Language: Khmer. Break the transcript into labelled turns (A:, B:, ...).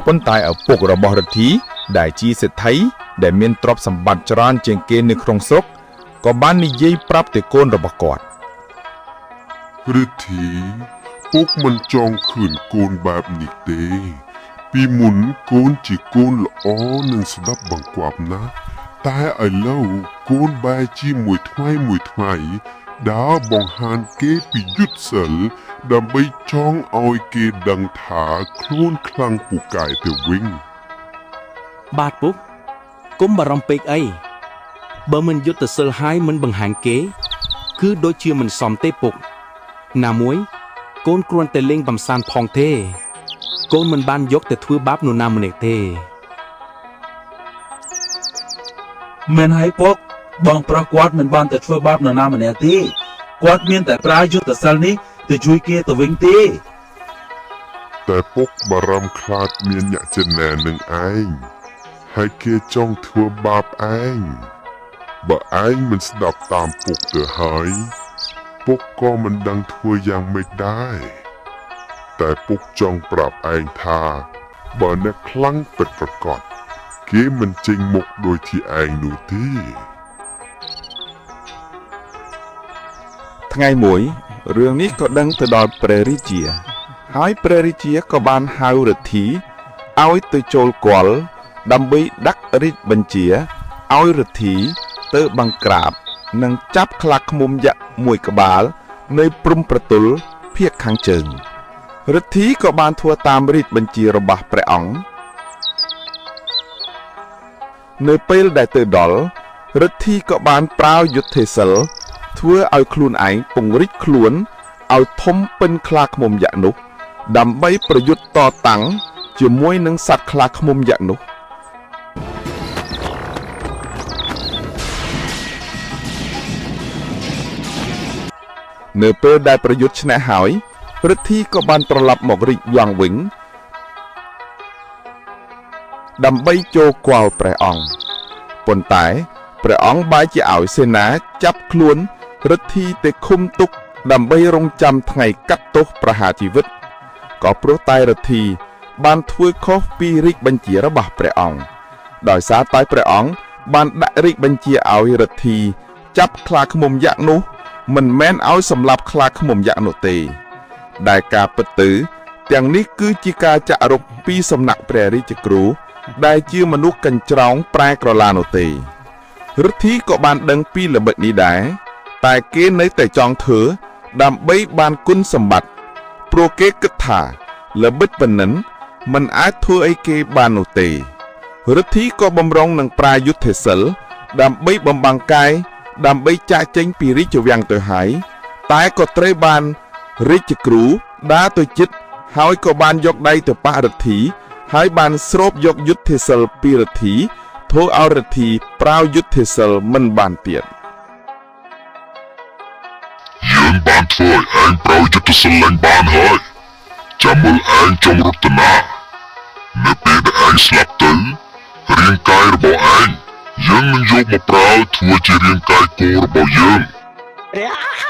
A: ប៉ុន្តែឪពុករបស់រិទ្ធីដែលជាសេដ្ឋីដែលមានទ្រព្យសម្បត្តិច្រើនជាងគេនៅក្នុងស្រុកក៏បាននិយាយប្រាប់ទៅកូនរបស់គាត់
B: រិទ្ធីពុកមិនចង់ឃើញកូនបែបនេះទេ ពីមុនកូនជាកូនល្អនិងស្ដាប់បង្គាប់ណាស់តែឥឡូវកូនបែរជាមួយថ្ងៃមួយថ្ងៃដើរបង្ហាញគេពីយុទ្ធសិលដើម្បីចង់ឲ្យគេដឹងថាខ្លួនខ្លាំងពូកែទៅវិញ
C: បាទពុកគុំបារម្ភពេកអីបើមិនយុទ្ធសិលហើយមិនបង្ហាញគេ គឺដូចជាមិនសមទេពុកណាមួយកូនគ្រាន់តែលេងបំសានផងទេ កូនមិនបានយកទៅធ្វើបាបនរណាម្នាក់ទេ
D: មែនហើយពុកបងប្រុសគាត់មិនបានទៅធ្វើបាបនរណាម្នាក់ទេគាត់មានតែប្រើយុទ្ធសិលនេះទៅជួយគេទៅវិញទេ
B: តែពុកបារម្ភខ្លាចមានអ្នកចេនែនឹងឯងហើយគេចង់ធ្វើបាបឯងបើឯងមិនស្ដាប់តាមពុកទៅហើយ ពុកក៏មិនដឹងធ្វើយ៉ាងម៉េចដែរតែពុកចង់ប្រាប់ឯងថា បើអ្នកខ្លាំងពិតប្រាកដគេមិនចេញមុខដូចជាឯងនោះទេ
E: ថ្ងៃមួយរឿងនេះក៏ដឹងទៅដល់ព្រះរាជា ហើយព្រះរាជាក៏បានហៅរិទ្ធីឲ្យទៅចូលគាល់ដើម្បីដាក់រាជបញ្ជាឲ្យរិទ្ធីទៅបង្ក្រាប និងចាប់ខ្លាឃ្មុំយក្សមួយក្បាល នៅព្រំប្រទល់ភាគខាងជើងរិទ្ធីក៏បានធ្វើតាមរាជបញ្ជារបស់ព្រះអង្គ នៅពេលដែលទៅដល់រិទ្ធីក៏បានប្រើយុទ្ធសិល ធ្វើឲ្យខ្លួនឯងពង្រីកខ្លួនឲ្យធំពេញខ្លាឃ្មុំយក្សនោះ ដើម្បីប្រយុទ្ធតតាំងជាមួយនឹងសត្វខ្លាឃ្មុំយក្សនោះ នៅពេលដែលប្រយុទ្ធឈ្នះហើយរិទ្ធីក៏បានត្រឡប់មករាជវាំងវិញ ដើម្បីចូលគាល់ព្រះអង្គប៉ុន្តែព្រះអង្គបែរជាឲ្យសេនាចាប់ខ្លួនរិទ្ធីទៅឃុំទុកដើម្បីរងចាំថ្ងៃកាត់ទោសប្រហារជីវិតក៏ព្រោះតែរិទ្ធីបានធ្វើខុសពីរាជបញ្ជារបស់ព្រះអង្គដោយសារតែព្រះអង្គបានដាក់រាជបញ្ជាឲ្យរិទ្ធីចាប់ខ្លាឃ្មុំយក្សនោះ មិនមែនឲ្យសម្លាប់ខ្លាឃ្មុំយក្សនោះទេ ដែលការពិតទៅទាំងនេះគឺជាការចាក់រុកពីសំណាក់ព្រះរាជគ្រូ ដែលជាមនុស្សកញ្ច្រោងប្រែក្រឡានោះទេរិទ្ធីក៏បានដឹងពីល្បិចនេះដែរតែគេនៅតែចង់ធ្វើដើម្បីបានគុណសម្បត្តិព្រោះគេគិតថាល្បិចប៉ុណ្ណឹងមិនអាចធ្វើអីគេបាននោះទេរិទ្ធីក៏បំរុងនឹងប្រាយុទ្ធសិលដើម្បីបំបាំងកាយដើម្បីចាកចេញពីរាជវាំងទៅហើយតែក៏ត្រូវបានរាជគ្រូដើរទៅជិតហើយក៏បានយកដៃទៅប៉ះរិទ្ធី ហើយបានស្រូបយកយុទ្ធសិលពីរិទ្ធីធ្វើឲ្យរិទ្ធីប្រើយុទ្ធសិលមិនបានទៀត
B: យើងបានធ្វើឲ្យឯងប្រើយុទ្ធសិលឡើងបានហើយចាំមើលឯងចង់រត់ទៅណានៅពេលដែលឯងស្លាប់ទៅរាងកាយរបស់ឯងយើងនឹងយកមកប្រើធ្វើជារាងកាយគោរបស់យើង
F: Yeah.